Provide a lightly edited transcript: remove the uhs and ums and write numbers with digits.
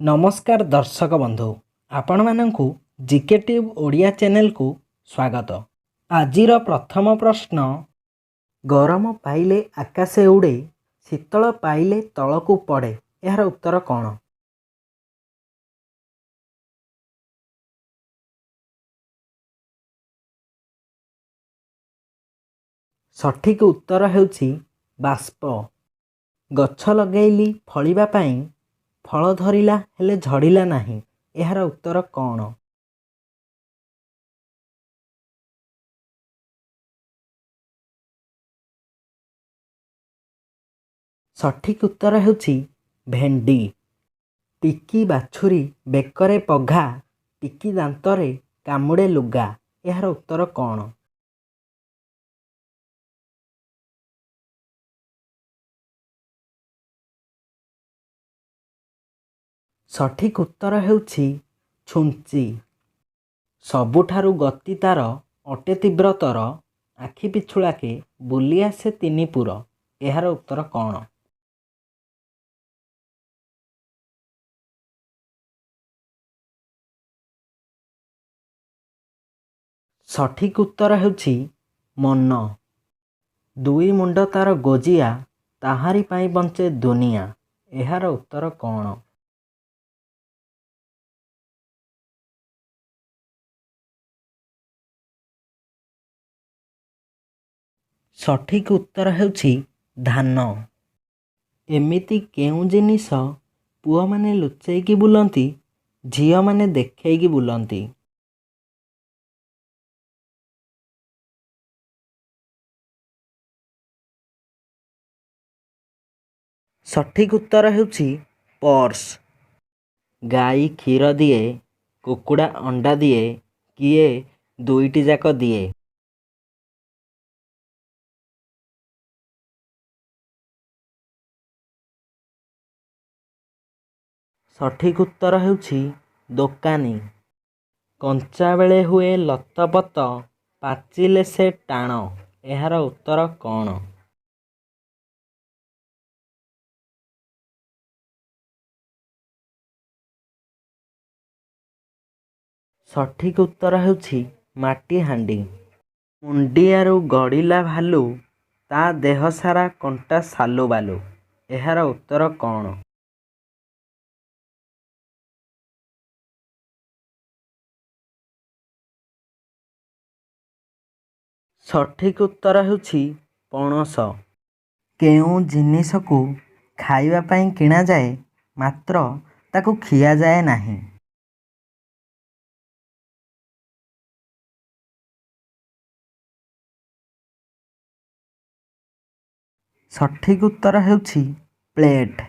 ନମସ୍କାର ଦର୍ଶକ ବନ୍ଧୁ, ଆପଣମାନଙ୍କୁ ଜିକେ ଟ୍ୟୁବ୍ ଓଡ଼ିଆ ଚ୍ୟାନେଲକୁ ସ୍ୱାଗତ। ଆଜିର ପ୍ରଥମ ପ୍ରଶ୍ନ: ଗରମ ପାଇଲେ ଆକାଶେ ଉଡ଼େ, ଶୀତଳ ପାଇଲେ ତଳକୁ ପଡ଼େ। ଏହାର ଉତ୍ତର କ'ଣ? ସଠିକ୍ ଉତ୍ତର ହେଉଛି ବାଷ୍ପ। ଗଛ ଲଗେଇଲି ଫଳିବା ପାଇଁ, ଫଳ ଧରିଲା ହେଲେ ଝଡ଼ିଲା ନାହିଁ। ଏହାର ଉତ୍ତର କ'ଣ? ସଠିକ୍ ଉତ୍ତର ହେଉଛି ଭେଣ୍ଡି। ଟିକି ବାଛୁରୀ ବେକରେ ପଘା, ଟିକି ଦାନ୍ତରେ କାମୁଡ଼େ ଲୁଗା। ଏହାର ଉତ୍ତର କ'ଣ? ସଠିକ୍ ଉତ୍ତର ହେଉଛି ଛୁଞ୍ଚି। ସବୁଠାରୁ ଗତି ତାର ଅଟେ ତୀବ୍ରତର, ଆଖି ପିଛୁଳାକେ ବୁଲି ଆସେ ତିନି ପୁର। ଏହାର ଉତ୍ତର କ'ଣ? ସଠିକ୍ ଉତ୍ତର ହେଉଛି ମନ। ଦୁଇ ମୁଣ୍ଡ ତାର ଗୋଜିଆ, ତାହାରି ପାଇଁ ବଞ୍ଚେ ଦୁନିଆ। ଏହାର ଉତ୍ତର କ'ଣ? ସଠିକ୍ ଉତ୍ତର ହେଉଛି ଧାନ। ଏମିତି କେଉଁ ଜିନିଷ ପୁଅମାନେ ଲୁଚେଇକି ବୁଲନ୍ତି, ଝିଅମାନେ ଦେଖେଇକି ବୁଲନ୍ତି? ସଠିକ୍ ଉତ୍ତର ହେଉଛି ପର୍ସ। ଗାଈ କ୍ଷୀର ଦିଏ, କୁକୁଡ଼ା ଅଣ୍ଡା ଦିଏ, କିଏ ଦୁଇଟି ଯାକ ଦିଏ? ସଠିକ୍ ଉତ୍ତର ହେଉଛି ଦୋକାନୀ। କଞ୍ଚାବେଳେ ହୁଏ ଲତପତ, ପାଚିଲେ ସେ ଟାଣ। ଏହାର ଉତ୍ତର କ'ଣ? ସଠିକ୍ ଉତ୍ତର ହେଉଛି ମାଟିହାଣ୍ଡି। ମୁଣ୍ଡିଆରୁ ଗଡ଼ିଲା ଭାଲୁ, ତା ଦେହସାରା କଣ୍ଟା ସାଲୁବାଲୁ। ଏହାର ଉତ୍ତର କ'ଣ? ସଠିକ୍ ଉତ୍ତର ହେଉଛି ପଣସ। କେଉଁ ଜିନିଷକୁ ଖାଇବା ପାଇଁ କିଣାଯାଏ, ମାତ୍ର ତାକୁ ଖିଆଯାଏ ନାହିଁ? ସଠିକ୍ ଉତ୍ତର ହେଉଛି ପ୍ଲେଟ୍।